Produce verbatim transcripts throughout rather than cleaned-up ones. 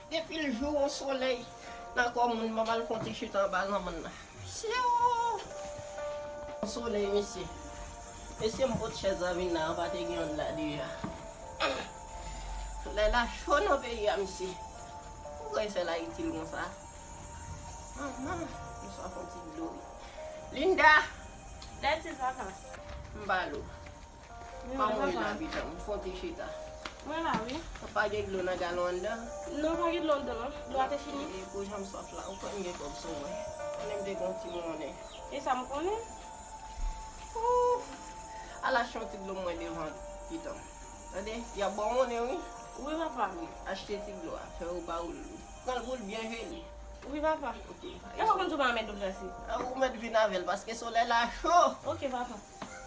Depi l jou, yon solèy nan kò moun, m ap al fè yon ti chita anba lanmòn nan. Syew! Yon solèy, mesye. Mesye, m pot chèz la vin la, an pa te gen youn la deja. Solèy la cho nan peyi a, mesye. Poukisa l itil konsa? Manman, m swaf yon ti dlo, wi. Linda! Dati, papa. M ba l ou. Kòman w ye la, pitit? M fè yon ti chita. Mwen la, wi. Pa gen dlo nan galon anndan? Non, pa gen dlo anndan, non. Dlo a te fini. E, pou jan m swaf la, ou kwè m gen kòb sou mwen? Konnen m te gen yon ti monnen. E sa m konnen. Ouf! Al achte yon ti dlo mwen devan pitit. Tande? Y ap ba w monnen, wi. Wi, papa. Wi, achte ti dlo a. Fè yo ba ou l. Pran l pou l byen jele. Wi, papa. Ok. E ou konn si w pa mèt dlo glase? A, ou mèt vin avè l, paske solèy la cho. Ok, papa.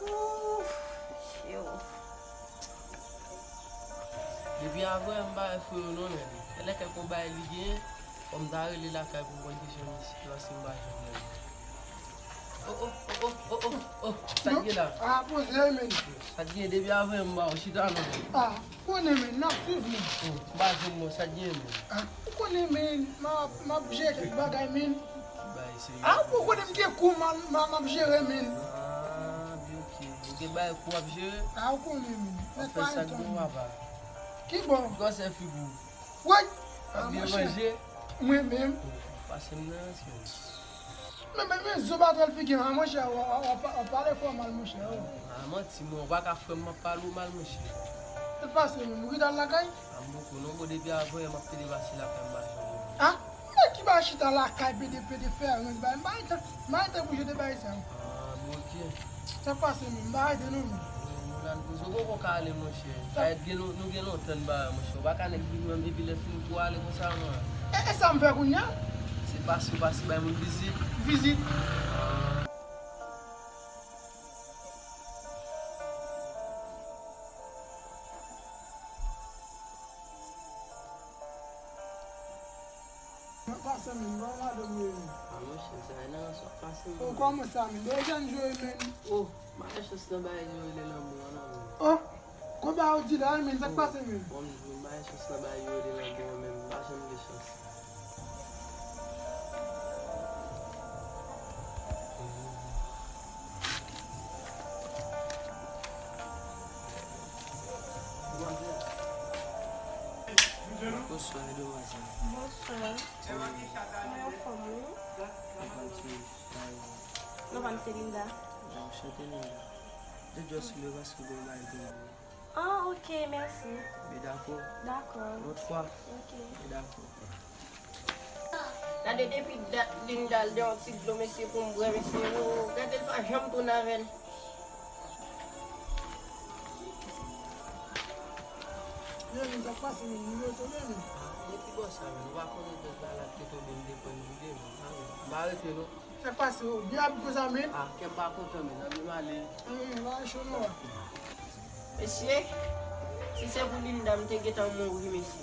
Ouf, yo. Depi avan yè m pa wè frè yo non, men. Genlè kèk yon bagay li gen, fò m ta rele lakay pou m konn kijan li sitiyasyon m pa janm wè. Oh, oh, oh, oh, oh, oh, oh, oh, sa k gen la? Ah, poze, men. Sa k gen? Depi avan yè m pa wè w chita non, men. Ah. Konnen, men, n ap swiv, men. Oh, m pa jwenn non, sa k gen, men? Ah, ou konnen, men, m ap, m ap jere kèk bagay, men. Bay serye. Ah, ou konnen m gen kou m, m, m ap jere, men. Ah, byen, ok. Ou gen bagay kou w ap jere? Ah, ou konnen, men. Mèt pa etonn. Ki bò? Gwosè figi w. Woy! Ah, monchè. Mwen menm. Pase m nan, sè. Men, men, men, zo batòl figi m, a, monchè, w, w, w, w pale fò mal, monchè, oh. Ah, manti, mwen, ou pa ka frè m, m ap pale w mal, monchè. Sa k pase menm, ou rete al lakay? Ah, m poko non, bon, depi avan yè m ap pede pase lakay m pa janm wè. Ah, men ki bay chita lakay, pede, pede fè rans, bay, m pa gen tan, m pa gen tan pou jete bagay sa yo. Ah, bon, ok. Sa k pase menm? M pa rete non, men. Wi, Moulane, poze w poko ka ale, monchè. Sa... Kayèt gen lon-, nou gen lontan n pa wè, monchè. Ou pa ka nèk vin wè m epi lè fini tou ale konsa, non. E, e sa m fè kounye a? Se pase, pase bay moun vizit. Vizit? Ah. Mwen pase menm, ban madanm yo menm. A monchè, sa e nan ranson ap pase menm. Oh, kòman sa menm? Bagay jan jwe menm. Oh, m pa gen chans nan bagay yo rele lanmou an non menm. Oh, kon bagay ou di la menm, sa k pase menm? Bon, m di w, m pa gen chans nan bagay yo rele lanmou an menm, m pa janm gen chans. Bonswa, demwazèl. Bonswa. Mwen anfòm, wi. Mwen konn se Linda. Non, pa m se Linda. Anchante, Linda. Mwen just vle paske mwen bay pou mwen. Ah, ok, mèsi. Mwen dakò. Dakò. Lòt fwa. Ok. Mwen dakò. Gade depi dat Linda al de yon ti dlo, mesye, pou m bwè, mesye. Oh, gade l pa janm tounen avè l. Yo, men sa k pase menm, nou yo tonbe menm. Ah, depi bò sa menm, ou pa konnen bèt la la te tonbe, m te pran l vide menm. Ah, men, m pa rete non. Sa k pase, ou byen abit konsa menm? Ah, kè m pa kontan menm, ann menm ale. Ann, ann, pa cho non. Mesye, si se pou Linda, m te gentan mouri, mesye.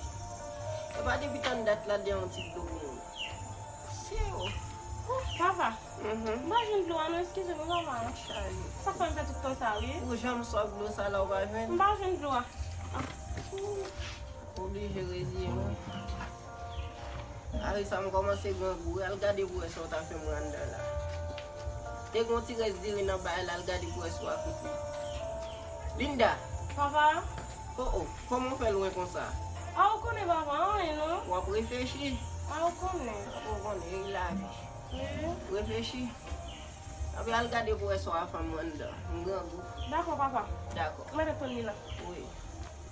E pa depi tann dat la de yon ti dlo pou mwen. Mesye, oh. Oh, papa. Mhm. M pa jwenn dlo a non, eskize m, papa. Sa fè m fè tout tan sa, wi. Ou janm swaf dlo sa la, ou pa jwenn? M pa jwenn dlo a. Oblije reziye mwen. Ari sa m kòmanse grangou, al gade pou wè sa w ta fè mwen anndan la. Te gon ti rès diri nan bagay la, al gade pou wè si w a koute. Linda! Papa? Oh, oh, kòman w fè lwen konsa? A, ou konnen papa, anyen non. W ap reflechi? A, ou konnen. Ou konnen, e lavi. Wi. Reflechi. Epi al gade pou wè si w a fè mwen anndan. M grangou. Dakò, papa. Dakò. Mwen te tann li la. Wi.